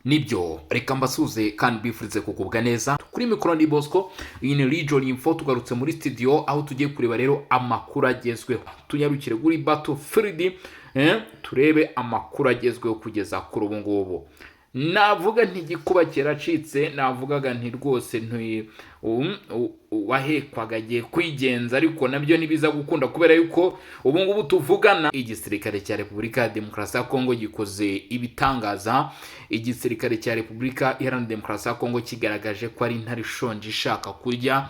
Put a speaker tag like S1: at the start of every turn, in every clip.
S1: Nibyo, reka mbasuze kandi mbifurize kugubwa neza. Kuri mikoro ni Bosco, iyi ni Region Info. Tugarutse muri studio aho tugiye kureba rero amakuru agezweho. Tunyarukire kuri battlefield, turebe amakuru agezweho kugeza kuri ubu ngubu. Navuga nti igikuba kiracitse. Navugaga nti rwose nti uwahekwaga agiye kwigenza, ariko nabyo ntibiza gukunda kubera yuko ubu ngubu tuvugana igisirikare cya Repubulika ya Demokarasi ya Kongo gikoze ibitangaza. Igisirikare cya Repubulika Iharanira Demokarasi ya Kongo kigaragaje ko ari intare ishonje ishaka kurya.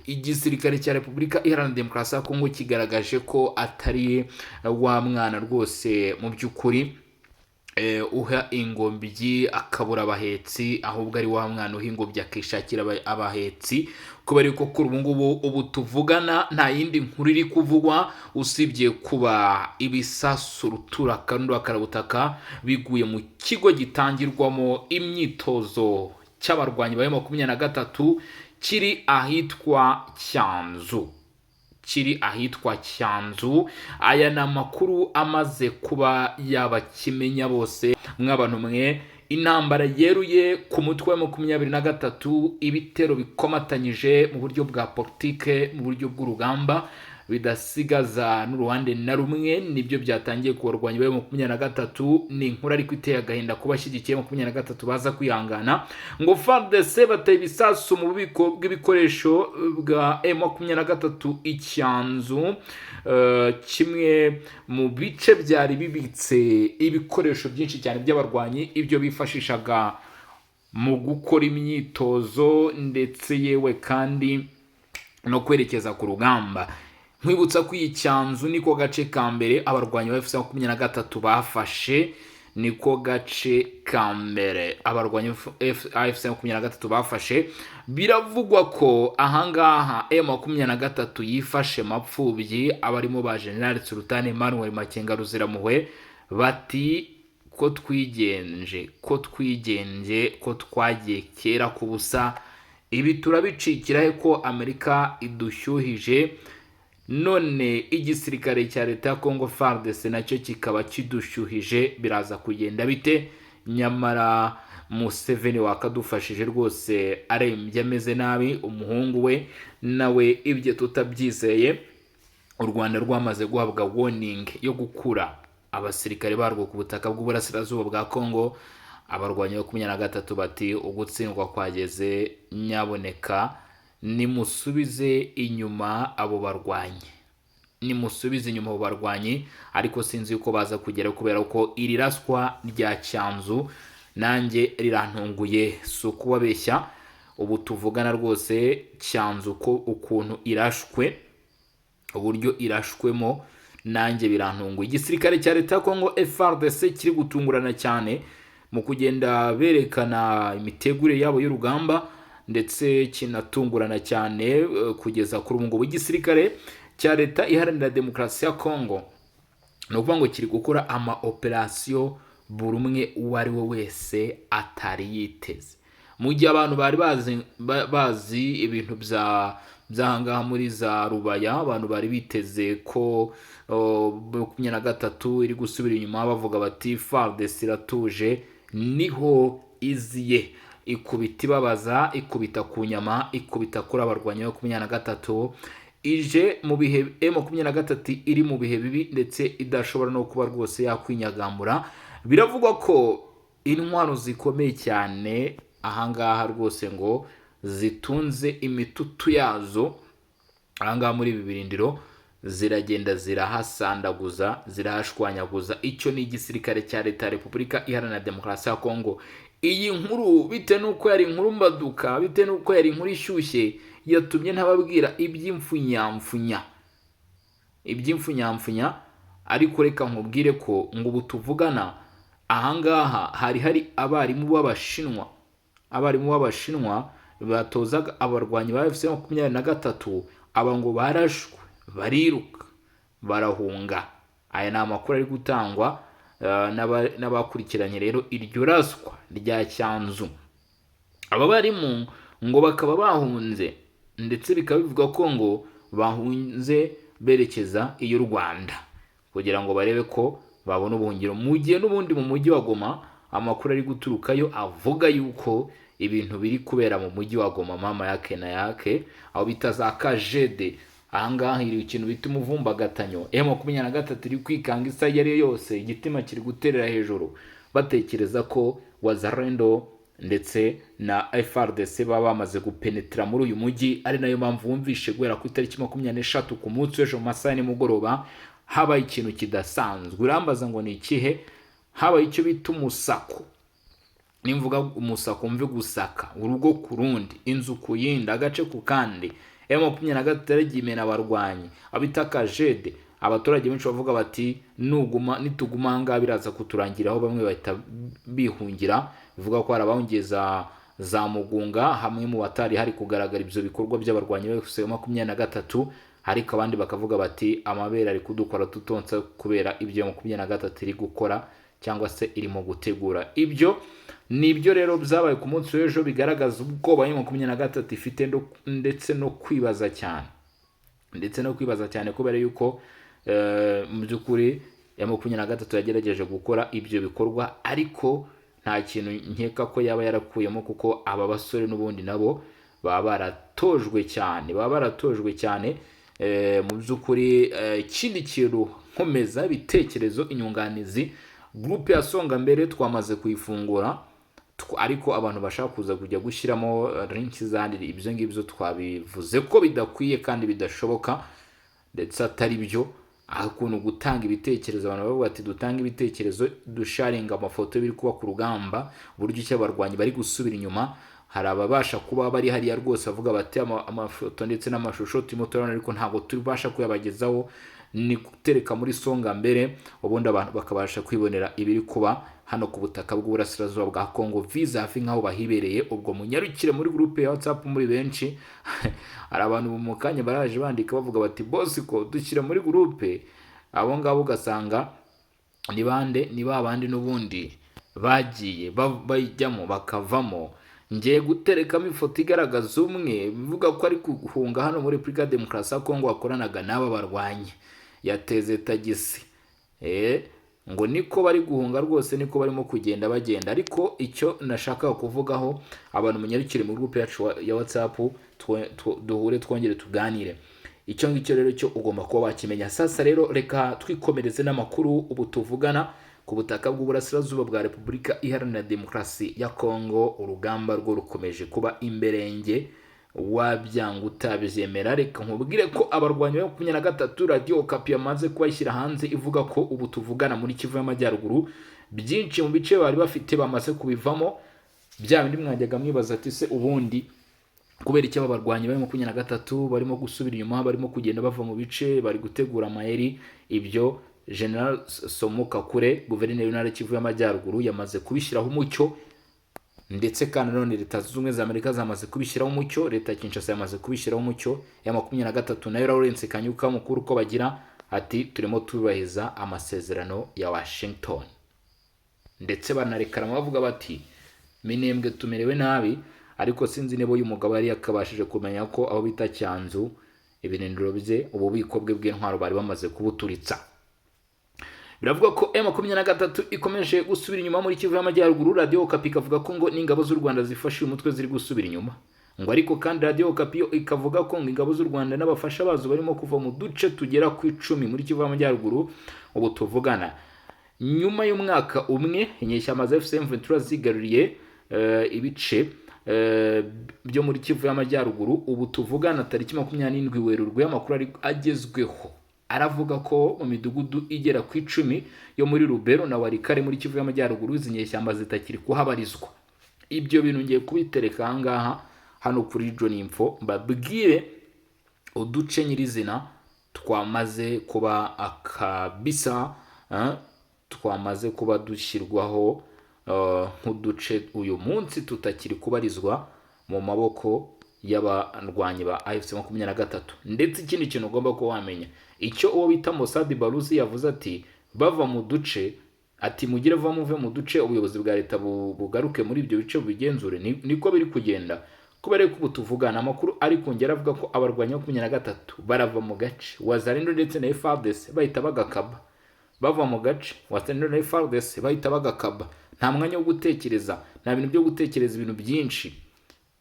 S1: Igisirikare cya Repubulika Iharanira Demokarasi ya Kongo kigaragaje ko atari wa mwana rwose mu by'ukuri uha ingobyi akabura abahetsi, ahubwo ari wa mwana uha ingobyi akishakira abahetsi, kubera yuko kuri ubu ngubu, ubu tuvugana, nta yindi nkuru iri kuvugwa usibye kuba ibisasu rutura kandi karabutaka biguye mu kigo gitangirwamo imyitozo cy'abarwanyi ba 23 kiri ahitwa Cyanzu, kiri ahitwa Cyanzu. Aya ni amakuru amaze kuba yabakimenya bose. Mw'abantu mwe, intambara yeruye ku mutwe wa 23, ibitero bikomatanyije mu buryo bwa politike, mu buryo bw'urugamba, bidasigaza n'uruhande na rumwe, nibyo byatangiye ku barwanyi ba 23. Ni inkuru ariko iteye agahinda kuba bashyigikiye 23, baza kwihangana. Ngo FARDC bateye ibisasu mu bubiko bw'ibikoresho bwa M23 Icyanzu, kimwe mu bice byari bibitse ibikoresho byinshi cyane by'abarwanyi, ibyo bifashishaga mu gukora imyitozo ndetse yewe kandi no kwerekeza ku rugamba. Nkwibutsa ko iyi Cyanzu niko gace ka mbere abarwanyi ba AFC 23 bafashe, niko gace ka mbere abarwanyi AFC 23 bafashe. Biravugwa ko ahangaha M23 yifashe mapfubyi, abarimo ba General Sultan Emmanuel Makenga Ruziramuhwe bati: "Ko twigenje, ko twigenje, ko twagiye kera ku busa, ibi turabicikira he ko Amerika idushyuhije, none igisirikare cya leta ya Congo FARDC nacyo kikaba kidushyuhije, biraza kugenda bite?" Nyamara Museveni wakadufashije rwose arembye, ameze nabi, umuhungu we nawe ibyo tutabyizeye. U Rwanda rwamaze guhabwa warning yo gukura abasirikare barwo ku butaka bw'uburasirazuba bwa Congo. Abarwanyi 23 bati: "Ugutsindwa kwageze, nyaboneka nimusubize inyuma abo barwanyi, nimusubize inyuma abo barwanyi." Ariko sinzi yuko baza kugera, kubera ko iri raswa rya Cyanzu nanjye rirantunguye, si ukubabeshya. Ubu tuvugana rwose Cyanzu ko ukuntu irashwe, uburyo irashwemo, nanjye birantunguye. Igisirikare cya leta ya Congo FARDC kiri gutungurana cyane mu kugenda berekana imitegurire yabo y'urugamba, ndetse kinatungurana cyane kugeza kuri ubu ngubu. Igisirikare cya Leta Iharanira Demokarasi ya Congo ni ukuvuga ngo kiri gukora ama operasiyo buri umwe uwo ari we wese atari yiteze. Mu gihe abantu bari bazi ibintu bya by'ahangaha muri za Rubaya, abantu bari biteze ko 23 iri gusubira inyuma, bavuga bati: "FARDC iratuje," niho iziye ikubita ibabaza, ikubita ku nyama, ikubita kuri abarwanyi 23. Ije mu bihe M23 iri mu bihe bibi, ndetse idashobora no kuba rwose yakwinyagambura. Biravugwa ko intwaro zikomeye cyane ahangaha rwose ngo zitunze imitutu yazo ahangaha muri ibi birindiro, ziragenda zirahasandaguza, zirahashwanyaguza. Icyo ni igisirikare cya leta ya Repubulika Iharanira Demokarasi ya Kongo. Iyi nkuru, bitewe n'uko yari inkuru mbaduka, bitewe n'uko yari inkuru ishyushye, yatumye ntababwira iby'imfunyamfunya, iby'imfunyamfunya. Ariko reka nkubwire ko ngo ubu tuvugana ahangaha hari hari abarimu b'Abashinwa, abarimu b'Abashinwa batozaga abarwanyi ba AFC 23. Aba ngo barashwe, bariruka, barahunga. Aya ni amakuru ari gutangwa n'abakurikiranye rero iryo raswa rya Cyanzu. Aba barimu ngo bakaba bahunze, ndetse bikaba bivugwa ko ngo bahunze berekeza iyo Rwanda kugira ngo barebe ko babona ubuhungiro, mu gihe n'ubundi mu mujyi wa Goma Amakuru ari guturukayo avuga yuko ibintu biri kubera mu mujyi wa Goma, mama yake na yake, aho bita za Kajede. Ahangaha iri ikintu bita umuvumbagatanyo. M23 iri kwikanga isaha iyo ari yo yose, igitima kiri guterera hejuru, batekereza ko Wazalendo ndetse na FARDC baba bamaze gupenetera muri uyu mujyi. Ari nayo mpamvu wumvishe guhera ku itariki 23, ku munsi w'ejo, mu masaha ya nimugoroba, habaye ikintu kidasanzwe. Urambaza ngo ni ikihe? Habaye icyo bita umusako. Nimvuga umusako, mve gusaka urugo ku rundi, inzu ku yindi, agace ku kandi. M23 yaragiye imena abarwanyi abita Kajede. Abaturage benshi bavuga bati: "Nuguma, nituguma ahangaha biraza kuturangiraho." Bamwe bahita bihungira, bivuga ko hari abahungiye za Mugunga, hamwe mu batari hari kugaragara ibyo bikorwa by'abarwanyi ba M23. Ariko abandi bakavuga bati: "Amabere ari kudukora tutonsa kubera ibyo 23 iri gukora cyangwa se irimo gutegura." Ibyo ni ibyo rero byabaye ku munsi w'ejo, bigaragaza ubwoba 23 ifite, ndetse no kwibaza cyane kubera yuko mu by'ukuri 23 yagerageje gukora ibyo bikorwa, ariko nta kintu nkeka ko yaba yarakuyemo, kuko aba basore n'ubundi nabo baba baratojwe cyane. Mu by'ukuri, ikindi kintu nkomeza ibitekerezo, inyunganizi, groupe ya Songa Mbere twamaze kuyifungura, ariko abantu bashaka kuza kujya gushyiramo link zandi, ibyo ngibyo twabivuze ko bidakwiye kandi bidashoboka, ndetse atari byo. Aho ukuntu gutanga ibitekerezo, abantu bavuga ati: "Dutange ibitekerezo, dusharinga amafoto y'ibiri kuba ku rugamba, uburyo ki abarwanyi bari gusubira inyuma." Hari ababasha kuba bari hariya rwose bavuga bati: "Amafoto ndetse n'amashusho turimo turabona, ariko ntabwo tubasha kuyabagezaho." Ni gutereka muri Songa Mbere, ubundi abantu bakabasha kwibonera ibiri kuba hano ku butaka bw'uburasirazuba bwa Congo vis-à-vis nk'aho bahibereye. Ubwo munyarukire muri groupe ya WhatsApp muri benshi. Hari abantu mu kanya baraje bandika bavuga bati: "Bosco, dushyira muri groupe." Abo ngabo ugasanga ni bande? Ni ba bandi n'ubundi bagiye bajyamo bakavamo. Ngiye guterekamo ifoto igaragaza umwe bivuga ko ari guhunga hano muri Repubulika ya Demokarasi ya Kongo, wakoranaga n'aba barwanyi, yateze tagisi. Ngo niko bari guhunga rwose, niko barimo kugenda bagenda. Ariko icyo nashakaga kuvugaho, abantu munyarukire muri groupe yacu ya WhatsApp, duhure twongere tuganire. Icyo ngicyo rero cyo ugomba kuba wakimenya. Sasa rero reka twikomereze n'amakuru. Ubu tuvugana, ku butaka bw'uburasirazuba bwa Repubulika Iharanira Demokarasi ya Kongo, urugamba rwo rukomeje kuba imberenge, wabyanga utabyemera. Reka nkubwire ko abarwanyi ba 23, Radiyo Okapi yamaze kubashyira hanze, ivuga ko ubu tuvugana muri Kivu y'Amajyaruguru byinshi mu bice bari bafite bamaze kubivamo. Bya bindi mwajyaga mwibaza ati: "Se ubundi kubera icyo aba barwanyi bari 23 barimo gusubira inyuma, barimo kugenda bava mu bice, bari gutegura amayeri?" Ibyo General Somo Kakure, guverineri w'intara Kivu y'Amajyaruguru, yamaze kubishyiraho umucyo. Ndetse kandi none Leta Zunze Ubumwe za Amerika zamaze kubishyiraho umucyo, leta ya Kinshasa yamaze kubishyiraho umucyo, ya 23 nayo, Lawrence Kanyuka mukuru uko bagira ati: "Turimo tubahiriza amasezerano ya Washington." Ndetse banarekarama bavuga bati: "Minembwe tumerewe nabi." Ariko sinzi niba uyu mugabo yari yakabashije kumenya ko aho bita Cyanzu, ibirindiro bye, ububiko bwe bw'intwaro bari bamaze kubuturitsa. Biravuga ko M23 ikomeje gusubira inyuma muri Kivu y'Amajyaruguru. Radiyo Okapi ikavuga ko ngo n'ingabo z'u Rwanda zifashe uyu mutwe ziri gusubira inyuma. Ngo ariko kandi Radiyo Okapi yo ikavuga ko ngo ingabo z'u Rwanda n'abafasha bazo barimo kuva mu duce tugera ku 10 muri Kivu y'Amajyaruguru ubu tuvugana, nyuma y'umwaka umwe inyeshyamba za AFC M23 zigaruriye ibice byo muri Kivu y'Amajyaruguru. Ubu tuvugana, tariki 27 Werurwe, amakuru ari agezweho aravuga ko mu midugudu igera ku 10 yo muri Rubero na Walikale muri Kivu y'Amajyaruguru, izi nyeshyamba zitakiri kuhabarizwa. Ibyo bintu ngiye kubitereka ahangaha hano kuri John Info, mbabwire uduce nyirizina twamaze kuba akabisa, twamaze kuba dushyirwaho nk'uduce uyu munsi tutakiri kubarizwa mu maboko y'abarwanyi ba AFC 23. Ndetse ikindi kintu ugomba kuba wamenya, icyo uwo bita Mossad Baruzi yavuze, ati bava mu duce, ati mugire vuba muve mu duce, ubuyobozi bwa leta bugaruke muri ibyo bice bubigenzure. Niko biri kugenda, kubera ko ubu tuvugana amakuru ari kongera avuga ko abarwanyi 23 barava mu gace, Wazalendo ndetse na FARDC bahita bagakaba. Bava mu gace, Wazalendo na FARDC bahita bagakaba. Nta mwanya wo gutekereza, nta bintu byo gutekereza ibintu byinshi,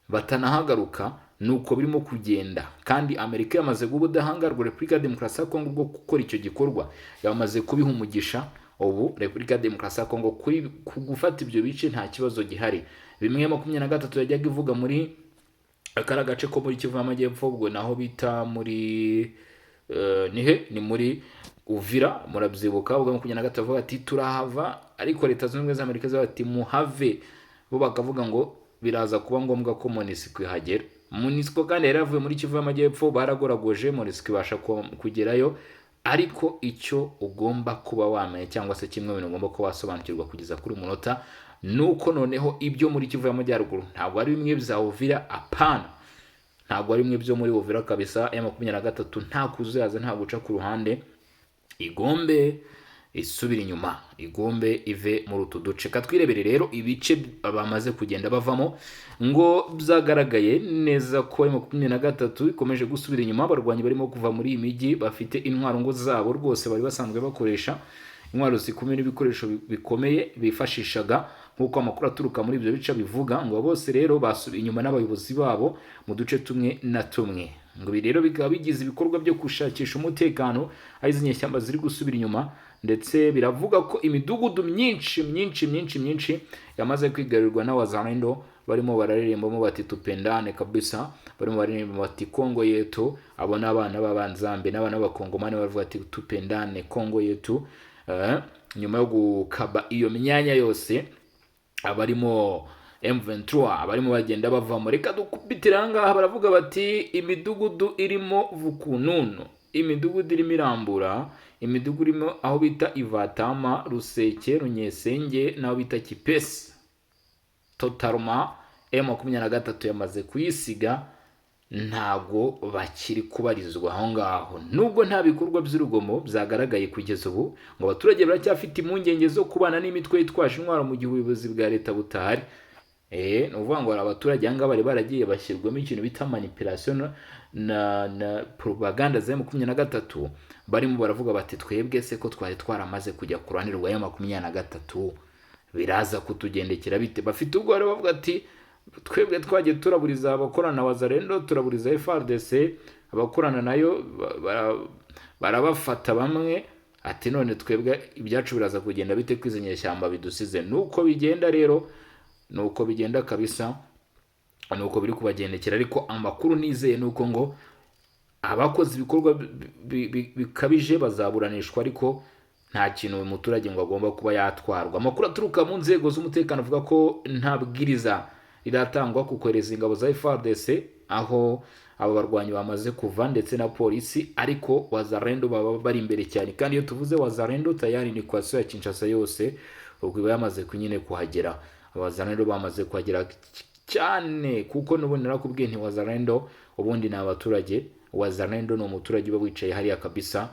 S1: batanahagaruka. Nuko birimo kugenda. Kandi Amerika yamaze guha ubudahangarwa Repubulika ya Demokarasi ya Kongo bwo gukora icyo gikorwa, yamaze kubiha umugisha. Ubu Repubulika ya Demokarasi ya Kongo kuri ku gufata ibyo bice nta kibazo gihari. Bimwe 23 yajyaga ivuga muri kariya gace ko muri Kivu y'Amajyepfo, ubwo naho bita muri nihe, ni muri Uvira, murabyibuka ubwo 23 bavuga ati "Turahava", ariko Leta Zunze Ubumwe za Amerika zivuga ati "Muhave", bo bakavuga ngo biraza kuba ngombwa ko MONUSCO ihagera. MONUSCO kandi yari yavuye muri Kivu y'Amajyepfo, baragoragoje, MONUSCO ibasha kugerayo. Ariko icyo ugomba kuba wamenya, cyangwa se kimwe mu bintu ugomba kuba wasobanukirwa kugeza kuri uyu munota, ni uko noneho ibyo muri Kivu y'Amajyaruguru ntabwo ari bimwe bya Uvira. Apana, ntabwo ari bimwe byo muri Uvira kabisa. Ya 23 nta kuzuyaza, nta guca ku ruhande, igombe isubira inyuma, igombe ive muri utu duce. Katwirebere rero ibice bamaze kugenda bavamo. Ngo byagaragaye neza ko 23 ikomeje gusubira inyuma. Abarwanyi barimo kuva muri iyi mijyi bafite intwaro ngo zabo rwose bari basanzwe bakoresha, intwaro zikomeye n'ibikoresho bikomeye bifashishaga, nk'uko amakuru aturuka muri ibyo bice bivuga. Ngo bose rero basubiye inyuma n'abayobozi babo mu duce tumwe na tumwe. Ngo ibi rero bikaba bigize ibikorwa byo gushakisha umutekano aho izi nyeshyamba ziri gusubira inyuma. Ndetse biravuga ko imidugudu myinshi myinshi myinshi myinshi yamaze kwigarurirwa n'Abazalendo, barimo bararirimbamo bati "Tupendane" kabisa, barimo baririmba bati "Kongo yetu". Abo ni abana b'abanzambe n'abana b'Abakongomani, baravuga ati "Tupendane, Kongo yetu". Nyuma yo gukaba iyo myanya yose, abarimo M23 abarimo bagenda bavamo. Reka dukubitire aha ngaha. Baravuga bati imidugudu irimo Vukununu, imidugudu irimo Irambura, imidugudu irimo aho bita Ivatama, Ruseke, Runyesenge n'aho bita Kipesi, totalement M23 yamaze kuyisiga, ntago bakiri kubarizwa aho ngaho. Nubwo nta bikorwa by'urugomo byagaragaye kugeza ubu, ngo abaturage baracyafite impungenge zo kubana n'imitwe yitwaje intwaro mu gihe ubuyobozi bwa leta butahari. Ni ukuvuga ngo hari abaturage aha ngaha bari baragiye bashyirwamo ikintu bita manipulation na propaganda za 23, barimo baravuga bati "Twebwe se ko twari twaramaze kujya ku ruhande rwa 23, biraza kutugendekera bite?" Bafite ubwo rero bavuga ati "Twebwe twagiye turaburiza abakorana na Wazalendo, turaburiza FARDC, abakorana nayo barabafata bamwe", ati "None twebwe ibyacu biraza kugenda bite ko izi nyeshyamba bidusize?" Nuko bigenda rero, nuko bigenda kabisa, nuko biri kubagendekera. Ariko amakuru nizeye nuko ngo abakoze ibikorwa bikabije bazaburanishwa, ariko nta kintu uyu muturage ngo agomba kuba yatwarwa. Amakuru aturuka mu nzego z'umutekano avuga ko nta bwiriza riratangwa ku kohereza ingabo za FARDC aho abo barwanyi bamaze kuva, ndetse na polisi, ariko Wazalendo baba bari imbere cyane. Kandi iyo tuvuze Wazalendo, tayari ni coalition ya Kinshasa yose ubwo iba yamaze nyine kuhagera. Abazalendo bamaze kuhagera cyane, kuko n'ubundi narakubwiye nti Wazalendo ubundi ni abaturage. Wazalendo ni umuturage uba wicaye hariya kabisa,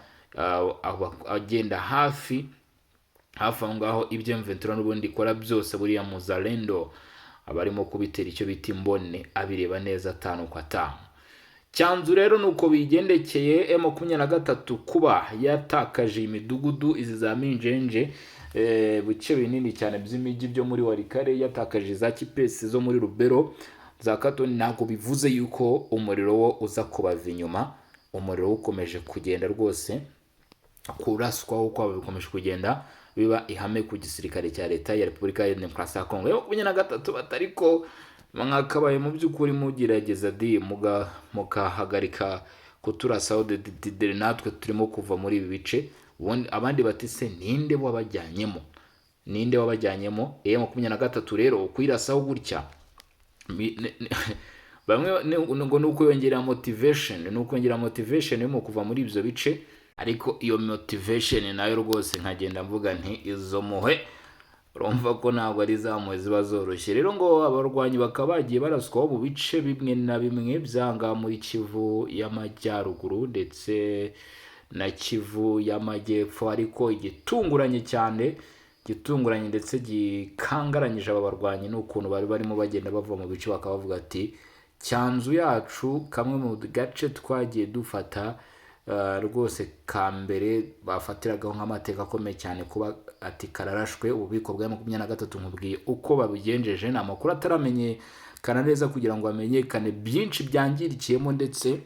S1: agenda hafi hafi aho ngaho. Ibyo M23 n'ubundi ikora byose, buriya Muzalendo abarimo kubitera icyo bita imbone, abireba neza atanu kwa atanu. Cyanzu rero nuko bigendekeye M23 kuba yatakaje imidugudu izi za Minjenje, bice binini cyane by'imijyi byo muri Walikale, yatakaje za Kipesi zo muri Rubero, za Katoni, ntabwo bivuze yuko umuriro wo uza kubava inyuma. Umuriro ukomeje kugenda rwose, kuraswaho kwabo bikomeje kugenda biba ihame ku gisirikare cya Leta ya Repubulika ya Demokarasi ya Kongo. 23 batari ko mwakabaye mu by'ukuri mugerageza di mukahagarika kuturasaho, dore natwe turimo kuva muri ibi bice. Ubundi abandi bati "Se ninde wabajyanyemo? Ninde wabajyanyemo?" Iyo 23 rero kuyirasaho gutya, bamwe ngo ni uko motivation, ni ukongera motivation yo mu kuva muri ibyo bice. Ariko iyo motivation nayo rwose nkagenda mvuga nti izo muhe, urumva ko ntabwo ari za mpuhwe ziba zoroshye. Rero ngo abarwanyi bakaba bagiye baraswaho mu bice bimwe na bimwe byanga muri Kivu y'Amajyaruguru ndetse na Kivu y'Amajyepfo. Ariko igitunguranye cyane, gitunguranye ndetse gikangaranyije aba barwanyi, ni ukuntu bari barimo bagenda bava mu bice, bakaba bavuga ati "Cyanzu yacu, kamwe mu gace twagiye dufata, rwose ka mbere bafatiragaho nk'amateka akomeye cyane kuba ati kararashwe. Ububiko bwa 23, nkubwiye uko babigenjeje, ni amakuru ataramenyekana neza kugira ngo hamenyekane byinshi byangirikiyemo, ndetse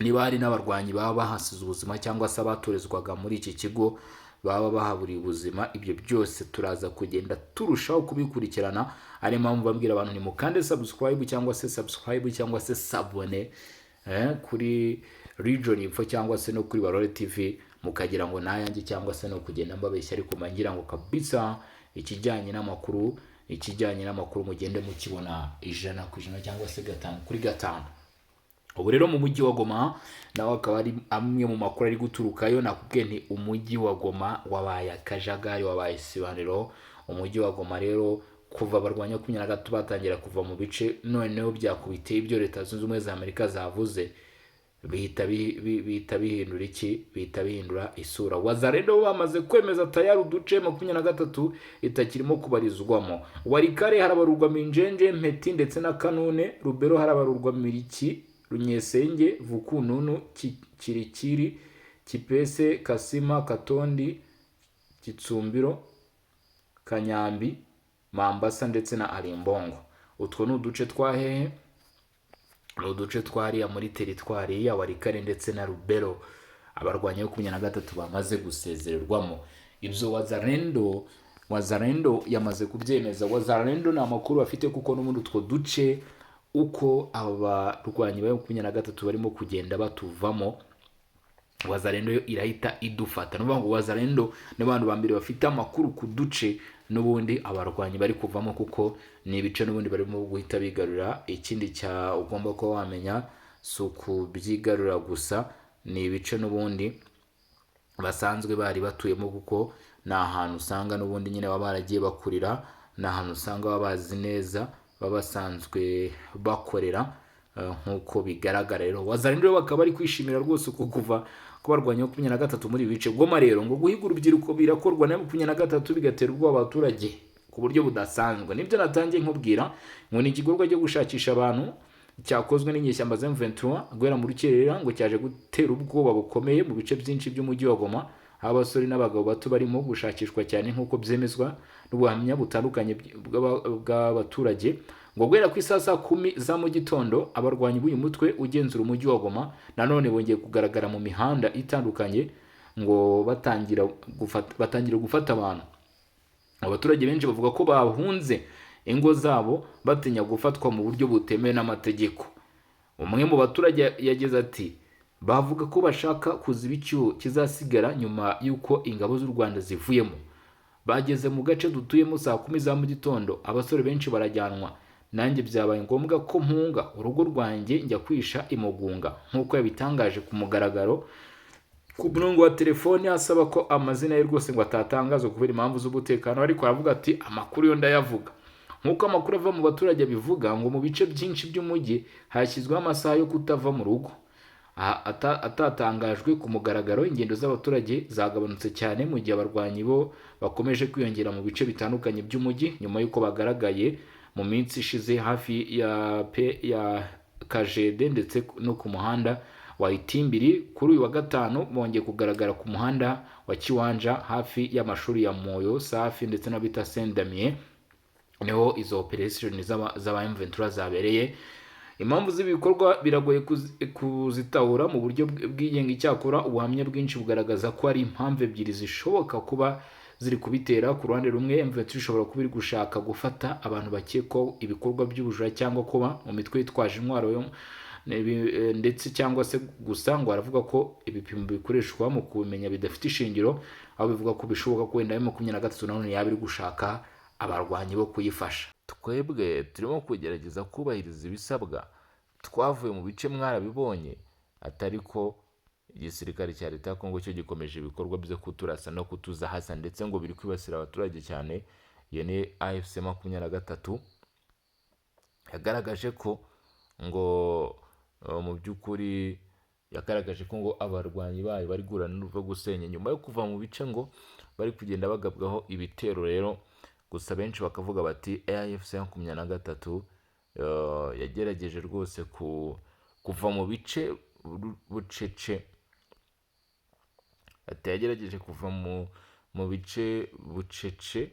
S1: niba hari n'abarwanyi baba bahasize ubuzima cyangwa se abatorezwaga muri iki kigo baba bahaburiye ubuzima. Ibyo byose turaza kugenda turushaho kubikurikirana. Ari mpamvu babwira abantu ni mukande subscribe cyangwa se subscribe cyangwa se s'abonner kuri Region Info cyangwa se no kuri Barore TV, mukagira ngo nayanjye cyangwa se no kugenda mbabeshya, ariko mbangira ngo kabisa ikijyanye n'amakuru mugende mukibona 100% cyangwa se 5 kuri 5. Ubu rero mu mujyi wa Goma nawe akaba ari amwe mu makuru ari guturukayo. Nakubwiye nti umujyi wa Goma wabaye akajagari, wabaye isibaniro. Umujyi wa Goma rero, kuva abarwanya 23 batangira kuva mu bice, noneho byakubiteye ibyo Leta Zunze Ubumwe za Amerika zavuze, bihita bihindura iki? Bihita bihindura isura. Wazalendo bamaze kwemeza tayari uduce 23 itakirimo kubarizwamo. Walikale harabarurwa Minjenje, Mpeti ndetse na Kanune. Lubero harabarurwa Miriki, Runyesenge, Vukununu, Kirikiri, Kipese, Kasima, Katondi, Kitsumbiro, Kanyambi, Mambasa ndetse na Arimbongo. Utwo ni uduce twa hehe? Ni uduce twariya muri teritwari ya Walikale ndetse na Lubero, abarwanyi 23 bamaze gusezererwamo. Ibyo Wazalendo yamaze kubyemeza. Wazalendo ni amakuru bafite, kuko n'ubundi utwo duce uko aba barwanyi ba 23 barimo kugenda batuvamo, Wazalendo yo irahita idufata. Ni ukuvuga ngo Wazalendo ni abantu ba mbere bafite amakuru ku duce n'ubundi abarwanyi bari kuvamo, kuko ni ibice n'ubundi barimo guhita bigarurira. Ikindi cya ugomba kuba wamenya, si ukubyigarurira gusa, ni ibice n'ubundi basanzwe bari batuyemo, kuko ni ahantu usanga n'ubundi nyine baba baragiye bakurira, ni ahantu usanga baba bazi neza, baba basanzwe bakorera. Nk'uko bigaragara rero, Wazalendo rero bakaba bari kwishimira rwose uko kuva ko barwanya 23 muri ibi bice. Goma rero ngo guhiga urubyiruko birakorwa na 23, bigatera ubwoba abaturage ku buryo budasanzwe. Nibyo natangiye nkubwira ngo ni igikorwa cyo gushakisha abantu cyakozwe n'inyeshyamba za M23 guhera mu rukerera, ngo cyaje gutera ubwoba bukomeye mu bice byinshi by'umujyi wa Goma, aho abasore n'abagabo bato barimo gushakishwa cyane, nk'uko byemezwa n'ubuhamya butandukanye bw'abaturage. Ngo guhera ku isaha saa 10 za mu gitondo, abarwanyi b'uyu mutwe ugenzura umujyi wa Goma nanone bongeye kugaragara mu mihanda itandukanye, ngo batangira gufata abantu. Abaturage benshi bavuga ko bahunze ingo zabo batinya gufatwa mu buryo butemewe n'amategeko. Umwe mu baturage yagize ati: "Bavuga ko bashaka kuziba icyuho kizasigara nyuma y'uko ingabo z'u Rwanda zivuyemo. Bageze mu gace dutuyemo saa 10 za mu gitondo, abasore benshi barajyanwa. Nanjye byabaye ngombwa ko mpunga urugo rwanjye njya kwisha imugunga," nk'uko yabitangaje ku mugaragaro ku murongo wa telefoni, asaba ko amazina ye rwose ngo atatangazwa kubera impamvu z'umutekano, ariko aravuga ati: "Amakuru yo ndayavuga." Nk'uko amakuru ava mu baturage bivuga, ngo mu bice byinshi by'umujyi hashyizweho amasaha yo kutava mu rugo atatangajwe ku mugaragaro. Ingendo z'abaturage zagabanutse cyane mu gihe abarwanyi bo bakomeje kwiyongera mu bice bitandukanye by'umujyi, nyuma y'uko bagaragaye mu minsi ishize hafi ya pe ya Kajede ndetse no ku muhanda wa Itimbiri. Kuri uyu wa gatanu bongeye kugaragara ku muhanda wa Kiwanja, hafi y'amashuri ya Moyo Safi ndetse na bita Saint Damien, niho izo operation z'aba M23 zabereye. Impamvu z'ibikorwa biragoye kuzitahura mu buryo bwigenga. Icyakora ubuhamya bwinshi bugaragaza ko hari impamvu ebyiri zishoboka kuba ziri kubitera. Ku ruhande rumwe, M23 ishobora kuba iri gushaka gufata abantu bakekwaho ibikorwa by'ubujura cyangwa kuba mu mitwe yitwaje intwaro yo ndetse cyangwa se gusa ngo baravuga ko ibipimo bikoreshwa mu kubimenya bidafite ishingiro, aho bivuga ko bishoboka ko wenda M23 nanone yaba iri gushaka abarwanyi bo kuyifasha. Twebwe turimo kugerageza kubahiriza ibisabwa, twavuye mu bice mwarabibonye, atari ko igisirikare cya leta ya Kongo cyo gikomeje ibikorwa byo kuturasa no kutuzahaza, ndetse ngo biri kwibasira abaturage cyane. Iyo ni AFC 23 yagaragaje ko ngo mu by'ukuri yagaragaje ko ngo abarwanyi bayo bari guhura n'uruva gusenya nyuma yo kuva mu bice, ngo bari kugenda bagabwaho ibitero rero. Gusa benshi bakavuga bati AFC 23 yagerageje rwose kuva mu bice bucece. Ati yagerageje kuva mu bice bucece.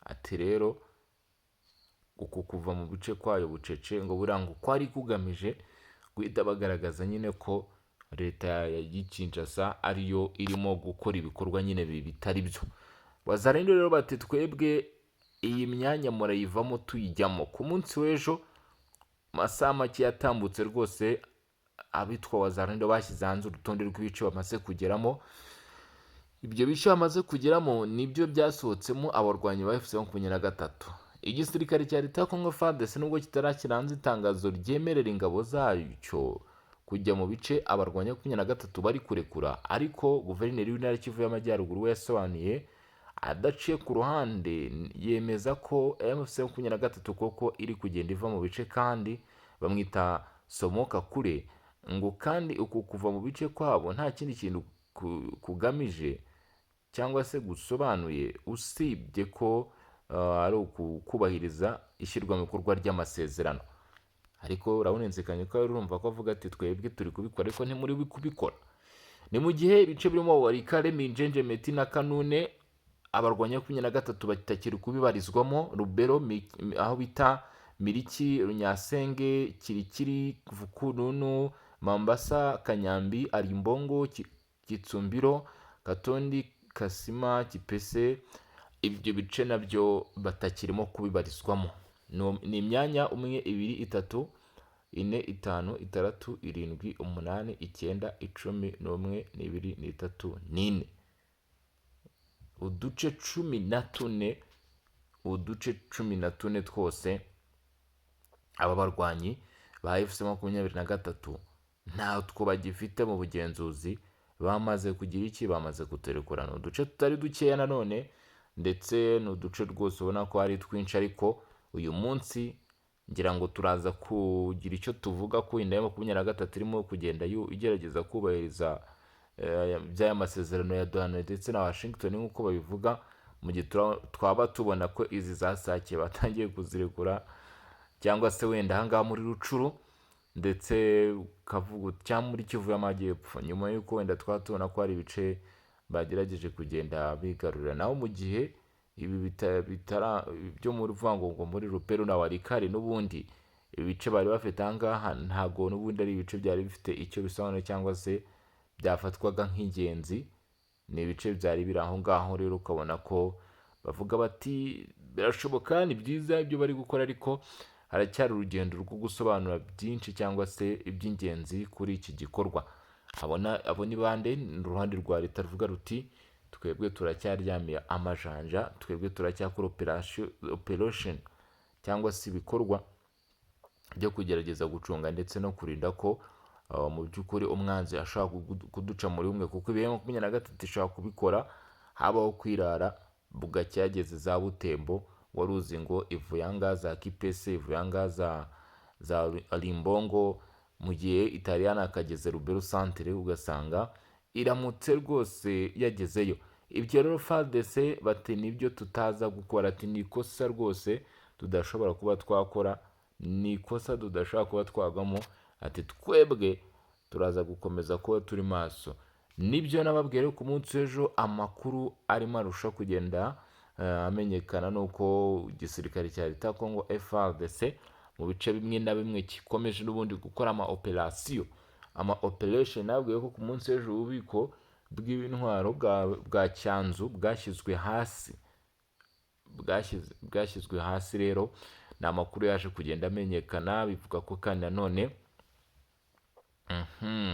S1: Ati rero uku kuva mu bice kwayo bucece ngo buriya ngo kwari kugamije guhita bagaragaza nyine ko leta ya Kinshasa ariyo irimo gukora ibikorwa nyine bitari byo. Wazalendo rero bati twebwe iyi myanya murayivamo tuyijyamo. Ku munsi w'ejo, masaha make yatambutse rwose, abitwa Wazalendo bashyize hanze urutonde rw'ibice bamaze kugeramo. Ibyo bice bamaze kugeramo nibyo byasohotsemo abarwanyi ba AFC 23. Igisirikare cya leta ya Congo FARDC, nubwo kitarashyira hanze itangazo ryemerera ingabo zacyo kujya mu bice abarwanyi 23 bari kurekura, ariko guverineri w'intara Kivu y'Amajyaruguru we yasobanuye adaciye ku ruhande, yemeza ko AFC 23 koko iri kugenda iva mu bice, kandi bamwita Somoka Kure. Ngo kandi uku kuva mu bice kwabo nta kindi kintu kugamije cyangwa se gusobanuye usibye ko ari ukubahiriza ishyirwa mu bikorwa ry'amasezerano. Ariko urabona inzikanye ko urumva ko avuga ati twebwe turi kubikora, ariko ntimuri kubikora. Ni mu gihe ibice birimo Walikale, Minjenje, Meti na Kanune abarwanya 23 batakiri kubibarizwamo. Rubero, aho bita Miriki, Runyasenge, Kirikiri, Vukununu, Mambasa, Kanyambi, Arimbongo, Kitsumbiro, Katondi, Kasima, Kipese, ibyo bice nabyo batakirimo kubibarizwamo. Ni imyanya umwe, ibiri, itatu, ine, itanu, itandatu, irindwi, umunani, icyenda, 11, n'ibiri, n'itatu, n'ine, uduce 14. Uduce 14 twose aba barwanyi ba AFC 23 ntatwo bagifite mu bugenzuzi. Bamaze kugira iki? Bamaze kuturekura. Ni uduce tutari dukeya nanone, ndetse ni uduce rwose ubona ko ari twinshi. Ariko uyu munsi ngira ngo turaza kugira icyo tuvuga ko inda ya 23 irimo kugenda igerageza kubahiriza by'aya masezerano ya Doha ndetse na Washington nk'uko babivuga, mu gihe twaba tubona ko izi za Sake batangiye kuzirekura, cyangwa se wenda ahangaha muri Rucuru ndetse ukavuga cyangwa muri Kivu y'Amajyepfo, nyuma y'uko wenda twaba tubona ko hari ibice bagerageje kugenda bigarurira. Naho mu gihe ibi bitara byo muri vuga ngo muri Rubero na Walikale, n'ubundi ibice bari bafite ahangaha ntabwo n'ubundi ari ibice byari bifite icyo bisobanuye cyangwa se byafatwaga nk'ingenzi. Ni ibice byari biri aho ngaho. Rero ukabona ko bavuga bati birashoboka, ni byiza ibyo bari gukora, ariko haracyari urugendo rwo gusobanura byinshi cyangwa se iby'ingenzi kuri iki gikorwa. Abona abo ni bande? Ni uruhande rwa leta ruvuga ruti twebwe turacyaryamiye amajanja, twebwe turacyakora operation cyangwa se ibikorwa byo kugerageza gucunga ndetse no kurinda ko mu by'ukuri umwanzi ashobora kuduca muri umwe, kuko ibihe 23 ishobora kubikora habaho kwirara bugacya yageze za Butembo, wari uzi ngo ivuye ahangaha za Kipese, ivuye ahangaha za Rimbongo, mu gihe Italiyani akageze Rubero centre, ugasanga iramutse rwose yagezeyo. Ibyo rero FARDC bati nibyo tutaza gukora, ati ni ikosa rwose tudashobora kuba twakora, ni ikosa tudashobora kuba twagwamo, ati twebwe turaza gukomeza kuba turi maso. Nibyo nababwiye rero ku munsi w'ejo. Amakuru arimo arushaho kugenda amenyekana nuko igisirikare cya leta ya Congo FARDC mu bice bimwe na bimwe gikomeje n'ubundi gukora ama operation, ama operation. Nabwiye ko ku munsi w'ejo ububiko bw'intwaro bwa Cyanzu bwashyizwe hasi, bwashyizwe hasi. Rero ni amakuru yaje kugenda amenyekana. Bivuga ko kandi nanone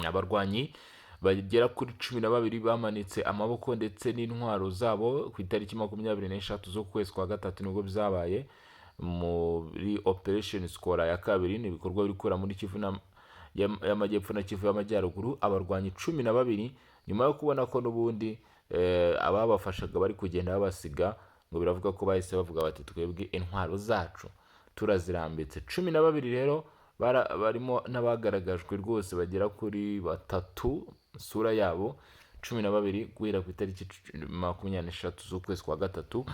S1: abarwanyi bagera kuri 12 bamanitse amaboko ndetse n'intwaro zabo ku itariki 23 z'ukwezi kwa gatatu, nibwo byabaye muri operation Sokola ya kabiri. Ni ibikorwa biri kubera muri Kivu y'Amajyepfo na Kivu y'Amajyaruguru. Abarwanyi 12, nyuma yo kubona ko n'ubundi ababafashaga bari kugenda babasiga, ngo biravuga ko bahise bavuga bati twebwe intwaro zacu turazirambitse. 12 rero barimo n'abagaragajwe rwose bagera kuri batatu isura yabo, 12 guhera ku itariki 23 z'ukwezi kwa gatatu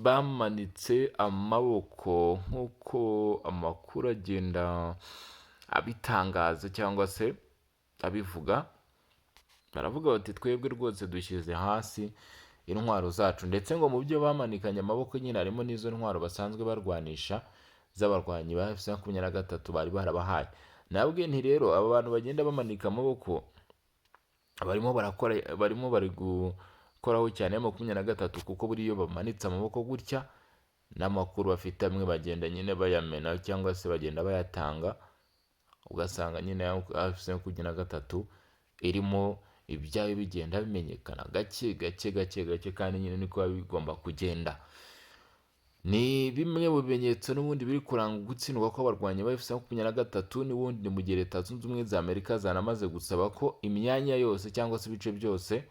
S1: bamanitse amaboko nk'uko amakuru agenda abitangaza cyangwa se abivuga. Baravuga bati: "Twebwe rwose dushyize hasi intwaro zacu." Ndetse ngo mu byo bamanikanye amaboko nyine harimo n'izo ntwaro basanzwe barwanisha z'abarwanyi ba AFC 23 bari barabahaye. Nabwe nti rero aba bantu bagenda bamanika amaboko barimo barakora, barimo bari gukoraho cyane ya 23, kuko buriya iyo bamanitse amaboko gutya, n'amakuru bafite amwe bagenda nyine bayamena cyangwa se bagenda bayatanga, ugasanga nyine AFC 23 irimo ibyayo bigenda bimenyekana gake gake gake gake, kandi nyine niko biba bigomba kugenda. Ni bimwe mu bimenyetso n'ubundi biri kuranga gutsindwa kw'abarwanyi ba AFC 23. N'ubundi ni mu gihe Leta Zunze Ubumwe za Amerika zanamaze gusaba ko imyanya yose cyangwa se ibice byose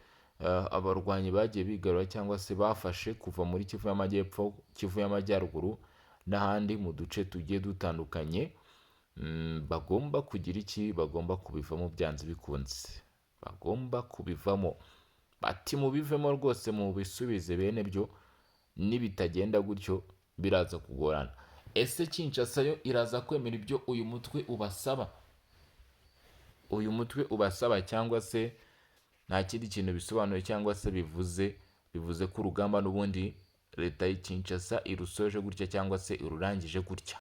S1: abarwanyi bagiye bigarura cyangwa se bafashe kuva muri Kivu y'Amajyepfo, Kivu y'Amajyaruguru n'ahandi mu duce tugiye dutandukanye, bagomba kugira iki? Bagomba kubivamo byanze bikunze, bagomba kubivamo. Bati: "Mubivemo rwose, mubisubize bene byo, nibitagenda gutyo biraza kugorana." Ese Kinshasa yo iraza kwemera ibyo uyu mutwe ubasaba, cyangwa se nta kindi kintu bisobanuye cyangwa se bivuze ko urugamba n'ubundi leta y'i Kinshasa irusoje gutya cyangwa se irurangije gutya?